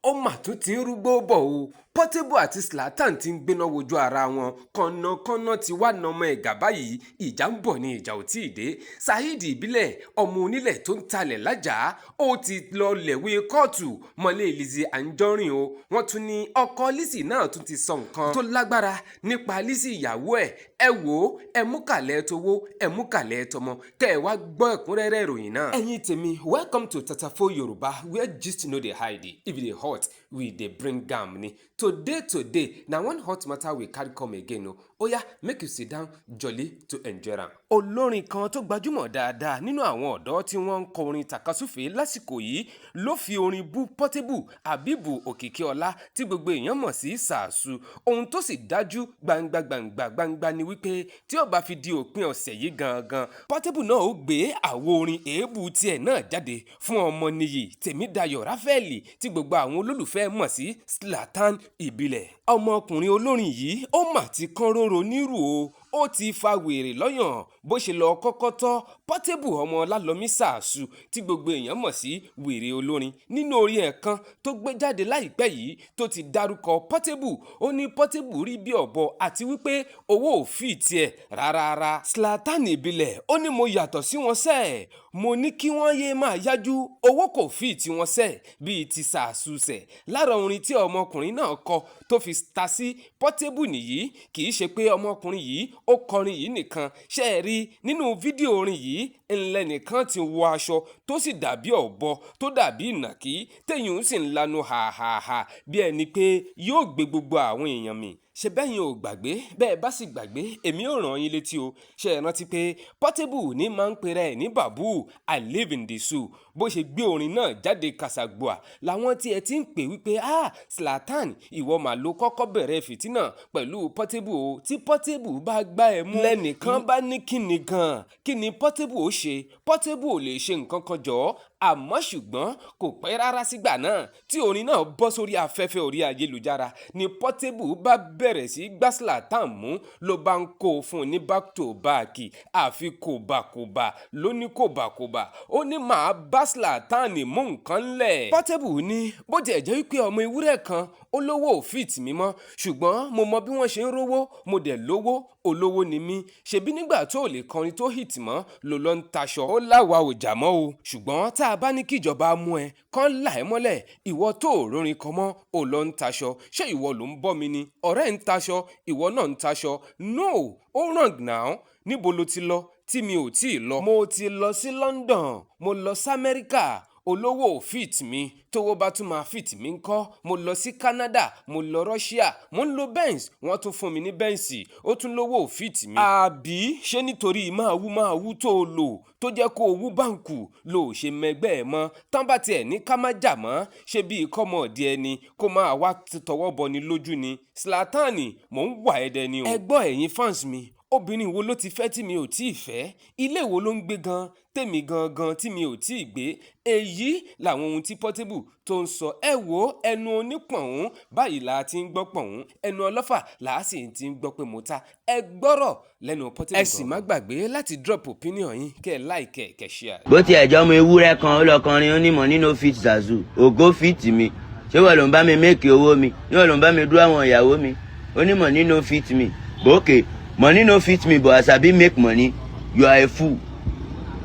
Ó mà tún ti ń rúgbó bọ̀ o. Portable àti Zlatan ti ń gbéná wojú ara wọn. Kànnàkànnà ti wá nọmọ ẹ̀gà báyìí. Ìjà ń bọ̀ ní, ìjà ò tí ì dé. Saheed Ìbílẹ̀, ọmọ onílẹ̀ tó ń talẹ̀ lájà, ó ti lọ lẹ̀wé kóòtù mọ́lẹ̀ Lizzy Anjorin o. Wọ́n tún ní ọkọ Lizzy náà tún ti sọ nǹkan tó lágbára nípa Lizzy ìyàwó ẹ̀. Ẹ wò ó, ẹ mú kàlẹ́ towó, ẹ mú kàlẹ́ tọmọ, kẹ́ ẹ wá gbọ́ ẹ̀kúnrẹ́rẹ́ ìròyìn náà. Ẹ̀yin tèmi, welcome to Tatafo Yorùbá, where gist no dey hide. If e dey hot, we dey bring am ni. Today today na one hot matter we carry come again o. Oya, make you sit down jolly to enjoy am. Olórin kan tó gbajúmọ̀ dáadáa nínú àwọn ọ̀dọ́ tí wọ́n ń kọ orin tàkasúfèé lásìkò yìí ló fi orin bú Portable Habibu Òkìkíọlá, tí gbogbo èèyàn mọ̀ sí Sàásù. Ohun tó sì dájú gbangba gbangba gbangba ni wípé tí ó bá fi di òpin ọ̀sẹ̀ yìí gangan, Portable náà ó gbé àwo orin èébú tiẹ̀ náà jáde fún ọmọ nìyí Tèmídayọ̀ Ráfẹ́ẹ̀lì, tí gbogbo àwọn olólùfẹ́ mọ̀ sí Zlatan Ìbílẹ̀. Ọmọkùnrin olórin yìí, ó mà ti kán róró nírù o. Ó ti fa wèrè lọ́yàn bó ṣe lọ kọ́kọ́ tọ́ Portable ọmọ Ọlálọ́mí Sàásù, tí gbogbo èèyàn mọ̀ sí wèrè olórin, nínú orin ẹ̀ kan tó gbé jáde láìpẹ́ yìí tó ti dárúkọ Portable. Ó ní Portable rí bí ọ̀bọ àti wípé owó ò fi tiẹ̀ rárá. Zlatan Ìbílẹ̀, ó ní, "Mo yàtọ̀ sí wọn sẹ́ẹ̀. Mo ní kí wọ́n yéé máa yájú, owó kò fi tiwọn sẹ́ẹ̀ bíi ti Sàásù sẹ̀." Lára orin tí ọmọkùnrin náà kọ tó fi ta sí Portable nìyí. Kì í ṣe pé ọmọkùnrin yìí ó kọrin yìí nìkan. Ṣe é rí nínú fídíò orin yìí, ńlẹ̀ nìkan ti wọ aṣọ tó sì dàbí ọ̀bọ, tó dàbí ìnàkí, téyùn sì ń lanu hàhàhà bí ẹni pé yóò gbé gbogbo àwọn èèyàn mì. Ṣe bẹ́yìn ò gbàgbé? Bẹ́ẹ̀ bá sì gbàgbé, èmi ò ràn yín létí o. Ṣe é rántí pé Portable ní máa ń pera ẹ̀ ní Babu I live in the zoo? Bó ṣe gbé orin náà jáde kàṣàgbọ́à làwọn tí ẹ ti ń pè wípé, "Ah, Zlatan, ìwọ mà ló kọ́kọ́ bẹ̀rẹ̀ fìtínà pẹ̀lú Portable o. Tí Portable bá gbá ẹ mú." Lẹ́nìkan bá ní, "Kí ni gan-an? Kí ni Portable ó ṣe? Portable ò lè ṣe nǹkan kan jọ." Àmọ́ ṣùgbọ́n kò pẹ́ rárá sígbà náà tí orin náà bọ́ sórí afẹ́fẹ́ orí ayélujára ni Portable bá bẹ̀rẹ̀ sí gbá Zlatan mú, ló bá ń kó o fún un ní back to back, àfi kòbàkòbà ló ní kòbàkòbà. Ó ní, "Màá bá Zlatan mú nǹkan lẹ̀." Portable ní bó tiẹ̀ jẹ́ wípé ọmọ ewúrẹ́ kan ó lówó ò fit mi mọ́, ṣùgbọ́n mo mọ bí wọ́n ṣe ń rówó, mo dẹ̀ lówó, olówó ni mí. Ṣebí nígbà tó lè kọrin tó hit mọ́ ló lọ ń taṣọ. Ó láwa ò jà mọ́ o, ṣùgbọ́n tá a bá ní kíjọba mú ẹ kán là ẹ́ mọ́lẹ̀, ìwọ tó ò rórin kan mọ́, ò lọ ń taṣọ, ṣé ìwọ ló ń bọ́ mi ni? Ọ̀rẹ́ ń taṣọ, ìwọ náà ń taṣọ. No, ó wrong now. Níbo ló ti lọ tí mi ò tí ì lọ? Mo ti lọ sí London, mo lọ sí Amẹ́ríkà. Olówó ò fit mi, tówó bá tún máa fit mi ńkọ́? Mo lọ sí Canada, mo lọ Russia, mo ń lo Benz, wọ́n tún fún mi ní Benz, ó tún lówó ò fit mi. Àbí ṣé nítorí máa wú máa wú tó o lò tó jẹ́ kó o wú báǹkù lò ṣe mẹgbẹ́ ẹ̀ mọ́ tán? Bá tiẹ̀ ní ká má jà mọ́, ṣé bíi kọ́mọ ọ̀dí ẹni kó máa wá tọwọ́ bọni lójú ni? Zlatan, mò ń wà ẹ́ dẹni o. Ẹ gbọ́, ẹ̀yin fans mi, obìnrin wo ló ti fẹ́ tí mi ò tí ì fẹ́? Ilé wo ló ń gbé gan tèmi gangan tí mi ò tí ì gbé? Èyí làwọn ohun tí Portable tó ń sọ. Ẹ wo, ẹnu onípọ̀hún báyìí là á ti ń gbọ́ pọ̀hún, ẹnu ọlọ́fà là á sì ti ń gbọ́ pé mo ta. Ẹ gbọ́rọ̀ lẹ́nu Portable. Ẹ sì má gbàgbé láti drop opinion yín, kẹ́ ẹ like, kẹ́ ẹ share. Bó tiẹ̀ jọ́ ọmọ ewúrẹ́ kan, ó lọ kọrin, ó ní money no fit Zazu, ògo fit mi. Ṣé wọ́n ló ń bá mi make owó mi? Ṣé wọ́n ló ń bá mi dúró àwọn ìyàwó mi? Ó ní money no fit me. Okay, money no fit me, but as I be make money, you are a fool,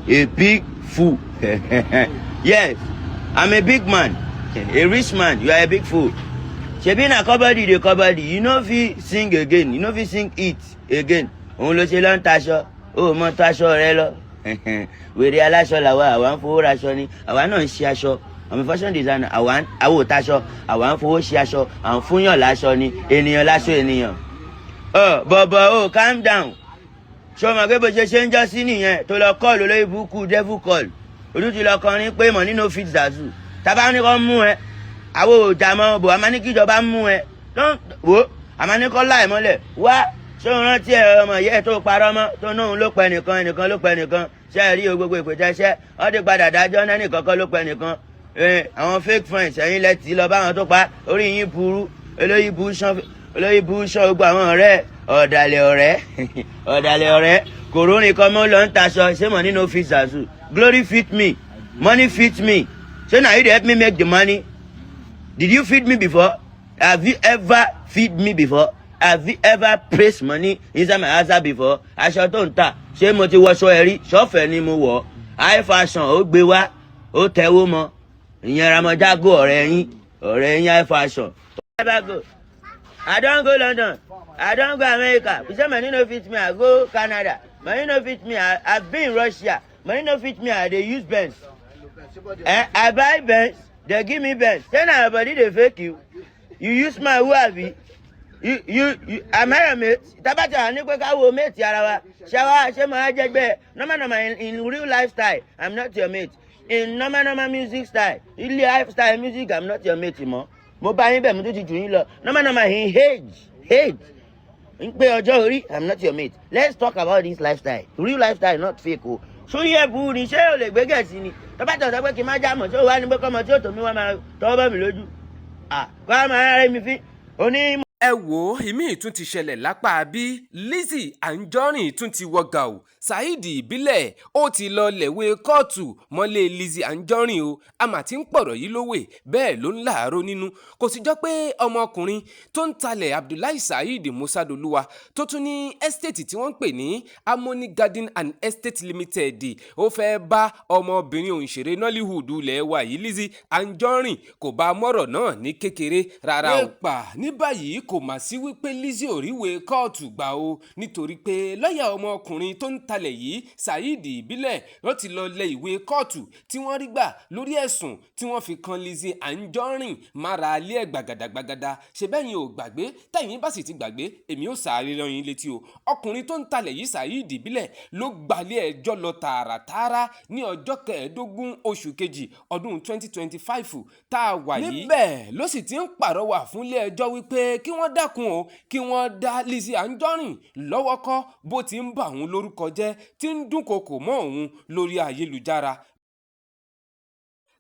a big fool. Yes, I'm a big man, a rich man. You are a big fool. Ṣebí na cupboard dey cupboard. You no fit sing again, you no fit sing it again. Òun ló ṣe lọ ń taṣọ, ó mọ taṣọ rẹ lọ. Wèrè aláṣọ làwa, àwa ń fowó raṣọ ni, àwa náà ń ṣe aṣọ. I'm a fashion designer. Àwa àwa ò taṣọ, àwa ń fowó ṣe aṣọ, à ń fúnyàn láṣọ ni, ènìyàn láṣọ ènìyàn. Ọ bọ̀bọ̀ o, calm down. Ṣé o mọ̀ pé bó ṣe ṣe ń jọ́ sí nìyẹn tó lọ call olórí burúkú devil call ojú ti lọ kọrin pé money no fit Zazu? Tábà ní kó mú ẹ, àwọn ò jà mọ́ bò, àmọ́ ní kíjọba mú ẹ wò, àmọ́ ní kó láì mọ́lẹ̀ wá. Ṣé o rántí ẹ, ọmọ ìyá ẹ tó parọ́ mọ́, tó nóun ló pẹ́ nìkan, ẹnìkan ló pẹ́ nìkan? Ṣé ẹ rí o, gbogbo ìpètè ṣẹ́ ọ́ ti padà dájọ́ náà, nìkan kọ́ ló pẹ́ nìkan. Àwọn fake friends ẹ̀yin lẹ tì í lọ báwọn tó pa. Orí yín burú, olóyìn burú ṣán, olóyìn burú ṣán. Gbogbo àwọn ọ̀rẹ́ ọ̀dàlẹ̀, ọ̀rẹ́ ọ̀dàlẹ̀, ọ̀rẹ́ kòrónì kan mọ́ lọ ń taṣọ. Ṣé money no fit Zazu? Glory fit me, money fit me. Ṣé na you dey help me make the money? Did you feed me before? Have you ever feed me before? Have you ever placed money inside my house before? Aṣọ tó ń tà, ṣé mo ti wọṣọ ẹ rí? Ṣọ́fẹ̀ ni mo wọ̀. High fashion ó gbé wá, ó tẹ́wó mọ́. Ìyẹn Ramọjágò, ọ̀rẹ́ yín, ọ̀rẹ́ yín high fashion. I don go London. I don go America. You say money no fit me, I go Canada. Money no fit me, I been in Russia. Money no fit me, I dey use Benz. Eh, I buy Benz, they give me Benz. Say na your body dey fake you. You use my who abi? You, am I your mate? Tabata ní pé ká wo mate ara wa. Ṣé wa ṣé mo á jẹ́gbẹ́? Normal normal in real lifestyle, I'm not your mate. In normal normal music style, ilé lifestyle music, I'm not your mate mọ́. Mo bá yín bẹ̀, mo tún ti jù yín lọ. Normal normal in age ń pé ọjọ́ orí, I'm not your mate. Let's talk about this lifestyle, real lifestyle, not fake o. Sórí ẹ̀ burú ni? Ṣé o lè gbé gẹ̀ẹ́sì ni? Tọ́ba tọ̀ sọ pé kí n má já mọ̀, ṣé o wá ní pé kọ́mọ tí ó tó mi wá máa tọwọ́ bọ̀ mí lójú kó a máa rẹ́ mi fín oní. Ẹ wo, ìmíì tún ti ṣẹlẹ̀ lápá bí Lizzy Anjorin tún ti wọ gàù. Saheed Ìbílẹ̀ ó ti lọ lẹ̀wé kóòtù mọ́lé Lizzy Anjorin o. Àmà tí ń pọ̀rọ̀ yìí lówè bẹ́ẹ̀ ló ń láàárọ̀ nínú. Kò sì jọ pé ọmọkùnrin tó ń talẹ̀, Abdullahi Saheed Musadoluwa, tó tún ní estate tí wọ́n ń pè ní Harmony Garden and Estate Limited, ó fẹ́ bá ọmọbìnrin òǹṣèré Nollywood ilẹ̀ wa yìí, Lizzy Anjorin, kò bá mọ́rọ̀ náà ní kékeré rárá o. Pa ní báyìí, kò mà sí wípé Lizzy ò ríwèé kóòtù gbà o, nítorí pé lọ́ọ̀yà ọmọkùnrin tó ń talẹ̀ yìí, Saheed Ìbílẹ̀, wọ́n ti lọ lẹ ìwé kóòtù tí wọ́n rí gbà lórí ẹ̀sùn tí wọ́n fi kan Lizzy Anjorin mára alẹ́ ẹ̀ gbàgàdàgbàgàdà. Ṣe bẹ́yìn ò gbàgbé? Tẹ̀yìn bá sì ti gbàgbé, èmi ò sáré rán yín létí o. Ọkùnrin tó ń talẹ̀ yìí, Saheed Ìbílẹ̀, ló gbalẹ̀ ẹjọ́ lọ tààràtààrà ní ọjọ́ 15 oṣù kejì ọdún 2025 tá a wà yìí. Níbẹ̀ ló sì ti ń pàrọwà fún ilé ẹjọ́ wípé kí wọ́n dákun o, kí wọ́n dá Lizzy Anjorin lọ́wọ́ kọ́ bó ti ń bà òun lórúkọ jẹ́, tí ń dúnkokò mọ́ òun lórí ayélujára.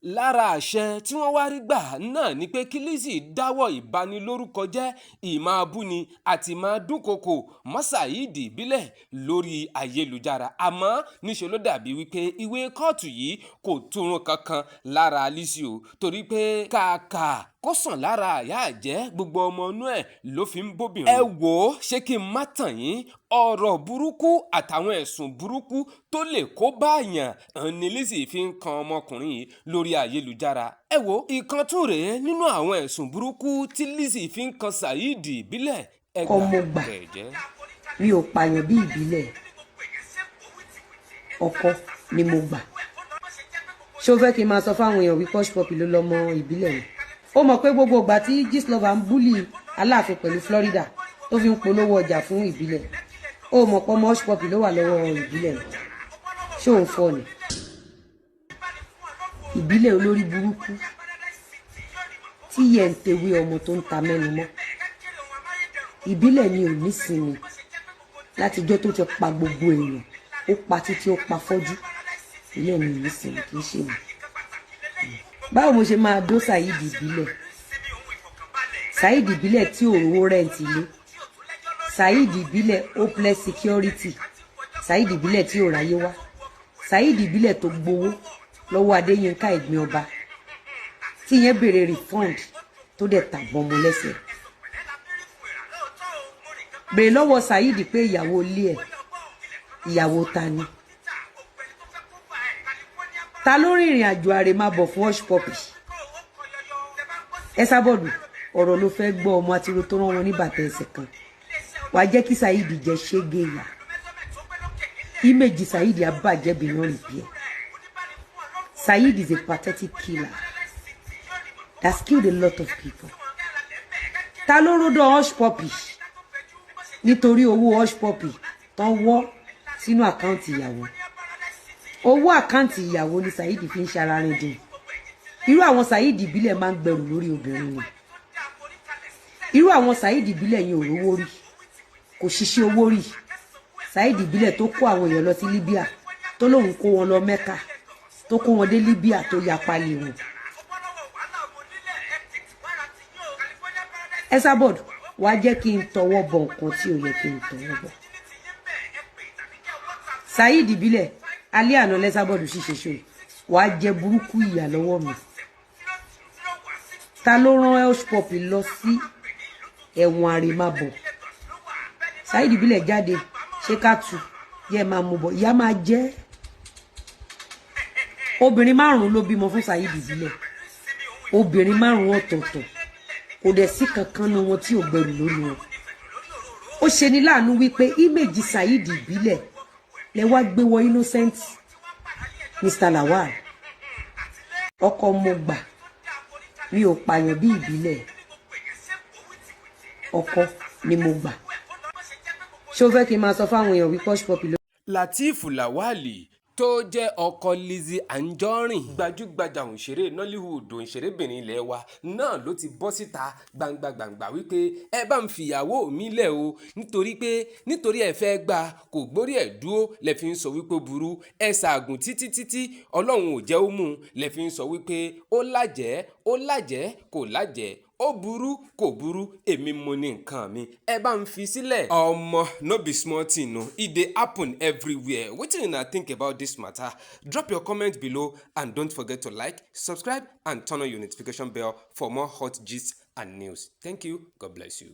Lára àṣẹ tí wọ́n wá rí gbà náà ni pé kí Lizzy dáwọ́ ìbanilórúkọ jẹ́, ìmáa-búni àti máa dúnkokò mọ́ Saheed Ìbílẹ̀ lórí ayélujára. Àmọ́ níṣẹ́ ló dàbí wípé ìwé kóòtù yìí kò túrun kankan lára Lizzy o, torí pé kàkà kó sàn lára àyà àjẹ́, gbogbo ọmọ inú ẹ̀ ló fi ń bóbìnrin. Ẹ wò ó, ṣé kí n má tàn yín? Ọ̀rọ̀ burúkú àtàwọn ẹ̀sùn burúkú tó lè kó báàyàn ní Lizzy fi ń kan ọmọkùnrin yìí lórí ayélujára. Ẹ wo, ìkan tún rèé nínú àwọn ẹ̀sùn burúkú tí Lizzy fi ń kan Saheed Ìbílẹ̀. Ẹ Kọ́ mo gbà. Kẹ̀jẹ́. Mi ò pààyàn bí ìbílẹ̀. Ọkọ ni mo gbà. Ṣé o fẹ́ kí n máa sọ fáwọn èèyàn wípé Hushpuppi ló lọ́mọ ìbílẹ̀ ni? Ó mọ̀ pé gbogbo ìgbà tí Gistlover ń bully Aláàfin pẹ̀lú Florida tó fi ń polówó ọjà fún ìbílẹ̀, ó mọ̀ pé ọmọ Hushpuppi ló wà lọ́wọ́ ìbílẹ̀ ni? Ṣé òun fọ́ ni? Ìbílẹ̀ olórí burúkú tí yẹ ń tewé ọmọ tó ń ta mẹ́nu mọ́. Ìbílẹ̀ ni ò ní sinmi látijọ́ tó ti pa gbogbo èèyàn. Ó pa títí ó pa fọ́jú. Ìbílẹ̀ ni ò ní sinmi, kì í ṣe mi. Báwo mo ṣe máa dó Saheed Ìbílẹ̀? Saheed Ìbílẹ̀ tí ò rówó rent ilé, Saheed Ìbílẹ̀ hopeless security, Saheed Ìbílẹ̀ tí ò ráyé wá, Saheed Ìbílẹ̀ tó gbowó lọ́wọ́ Adéyínká Ẹ̀gbin Ọba, tí yẹn béèrè refund, tó dẹ̀ tàbọn mọ́ lẹ́sẹ̀. Béèrè lọ́wọ́ Saheed pé ìyàwó ilé ẹ̀, ìyàwó ta ni? Ta ló rìnrìn àjò àrèmábọ̀ fún Hushpuppi? Ẹ sábọ̀dù ọ̀rọ̀ ló fẹ́ gbọ́. Ọmọ àtiró tó rán wọn ní bàtà ẹsẹ̀ kan, wàá jẹ́ kí Saheed jẹ́ ṣégè ìyà. Image Saheed á bàjẹ́ beyond repair. Saheed is a pathetic killer that's killed a lot of people. Ta ló ródò Hushpuppi nítorí owó Hushpuppi tán wọ́ sínú account ìyàwó? Owó account ìyàwó ni Saheed fi ń ṣararin dín. Irú àwọn Saheed Ìbílẹ̀ máa ń gbẹrù lórí obìnrin ni. Irú àwọn Saheed Ìbílẹ̀ yẹn ò rówó rí, kò ṣiṣẹ́ owó rí. Saheed Ìbílẹ̀ tó kó àwọn èèyàn lọ sí Libya, tó lóun kó wọn lọ Mecca, tó kó wọn dé Libya, tó ya pálí wọn. Esabod, wàá jẹ́ kí n tọwọ́ bọ̀ nǹkan tí ò yẹ kí n tọwọ́ bọ̀. Saheed Ìbílẹ̀, alẹ́ àná lẹ́sàbọ̀dù ṣíṣe ṣe, wàá jẹ burúkú ìyà lọ́wọ́ mi. Ta ló rán Hushpuppi lọ sí ẹ̀wọ̀n àrèmábọ̀? Saheed Ìbílẹ̀ jáde, ṣé ká tù yẹ máa mú bọ̀, ìyá máa jẹ́. Obìnrin márùn-ún ló bímọ fún Saheed Ìbílẹ̀, obìnrin márùn-ún ọ̀tọ̀ọ̀tọ̀. Kò dẹ̀ sí kankan nu wọn tí ò gbẹrù lórí wọn. Ó ṣe ní láàánú wípé image Saheed Ìbílẹ̀ lẹ wá gbé wọ innocent Mr. Lawal. Ọkọ mo gbà, mi ò pààyàn bí Ìbílẹ̀. Ọkọ ni mo gbà. Ṣé o fẹ́ kí n máa sọ fáwọn èèyàn wípé Hushpuppi ló Lateef Lawal tó jẹ́ ọkọ Lizzy Anjorin, gbajúgbajà òǹṣeré Nollywood, òǹṣerébìnrin ilé wa náà, ló ti bọ́ síta gbangba gbangba wípé ẹ bá ń fìyàwó mi lẹ̀ o, nítorí pé nítorí ẹ fẹ́ gbà kò gbórí ẹ̀ dúró lẹ fi ń sọ wípé ó burú. Ẹ ṣàgùn títí títí, Ọlọ́run ò jẹ́ ó mú un, lẹ fi ń sọ wípé ó lájẹ́, ó lájẹ́, kò lájẹ́, ó burú, kò burú. Èmi mo ní nǹkan mi, ẹ bá ń fi sílẹ̀. Ọmọ, no be small thing o, e dey happen everywhere. Wetin una think about this matter? Drop your comment below and don't forget to like, subscribe and turn on your notification bell for more hot gist and news. Thank you, God bless you.